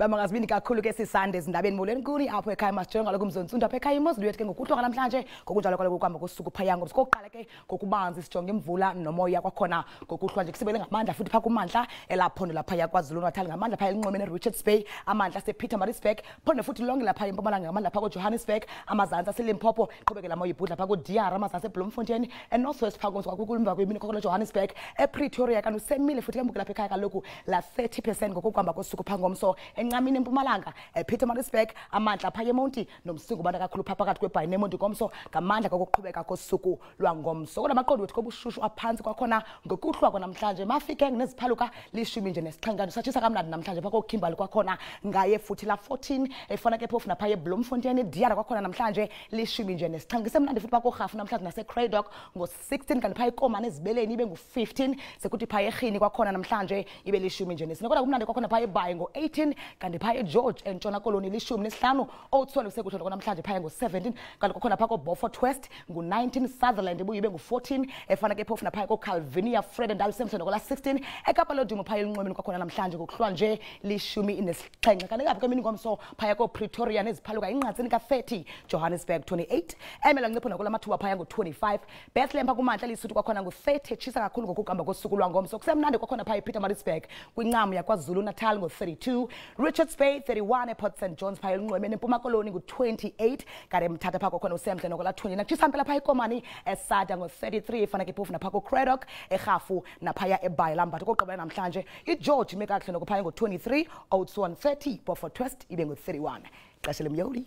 Bamangazibini kakhulu ke sisande ezindabeni. Molweni kuni apho ekhaya, masijonge kaloku mzontsundu apha ekhaya imozulu yethu ke ngokuhlwa namhlanje, ngokunjalo kaloku kuhamba kosuku phaya ngomso. Kokuqala ke ngokubanzi sijonge imvula nomoya kwakhona ngokuhlwa nje, kusibele ngamandla futhi phaa kumantla elaphondo laphaya KwaZulu-Natal, ngamandla phaya elinxwemeni eRichards Bay, amandla asePietermaritzburg, phonde futhi lonke lapha eMpumalanga, ngamandla phaa koJohannesburg, amazantsi aseLimpopo, qhubekela moya ibhudla phaa koDiara, amazantsi eBloemfontein, eNorth West phaa komso kakhulu emva kwemini khona Johannesburg, ePretoria kanti usemile futhi ke mbukela apha ekhaya kaloku la 30% ngokuhamba kosuku phaa ngomso encamini eMpumalanga, ePietermaritzburg, amandla phaya eMonti nomsingo ubanda kakhulu phaa phakathi kweBhayi neMonti ngomso ngamandla kokuqhubeka kosuku lwangomso. Kodwa amaqondo wethu kobushushu aphantsi kwakhona ngokuhlwa kwanamhlanje, Mafikeng neziphaluka lishumi nje nesixhenxe, kanti satshisa kamnandi namhlanje phaa koKimberley kwakhona ngaye futhi la 14, efana ke phofu naphaya eBloemfontein, eDiara kwakhona namhlanje lishumi nje nesixhenxe, isemnandi futhi phaa koRhafu namhlanje naseCradock ngo-16, kanti phaya eKomani ezibeleni ibe ngu-15, sekuthi phaya eRhini kwakhona namhlanje ibe lishumi nje nesine. Kodwa kumnandi kwakhona phaya eBhayi ngo-18, kanti phaya eGeorge eNtshona Koloni 15, Oudtshoorn kusekuhle namhlanje phaya ngo-17, kanti kwakhona phaa koBeaufort West ngu-19, Sutherland ibuye ibe ngu-14, efana ke phofu naphaya koCalvinia, Vredendal semhle nokola 16, eKapa lodumo phaya elunxwemeni kwakhona namhlanje ngokuhlwa nje 17. Kanti ngapha kwemini ngomso phaya koPretoria neziphaluka inqatsini ka-30, Johannesburg 28, eMelancipho nokola mathuba phaya ngo-25, Bethlehem phaa kumantla Lisuthu kwakhona ngu-30, etshisa kakhulu ngokuhamba kosuku lwangomso. Kusemnandi kwakhona phaya ePietermaritzburg kwincam yaKwaZulu-Natal ngo-32, Richards Bay 31, ePort St Johns phaya elunxwemeni eMpuma Koloni ngu-28, kanti eMthatha phaa kwakhona usemhle nokola 29. Kutshisa mpela phaya eKomani eSada ngo-33, efana ke phofu naphaa koCradock, eRhafu naphaya eBhayi Lambathi. Kokugqibela namhlanje iGeorge ime kakuhle noko phaya ngo-23, Oudtshoorn 30, Beaufort West ibe ngu-31. Xesha lemyoli.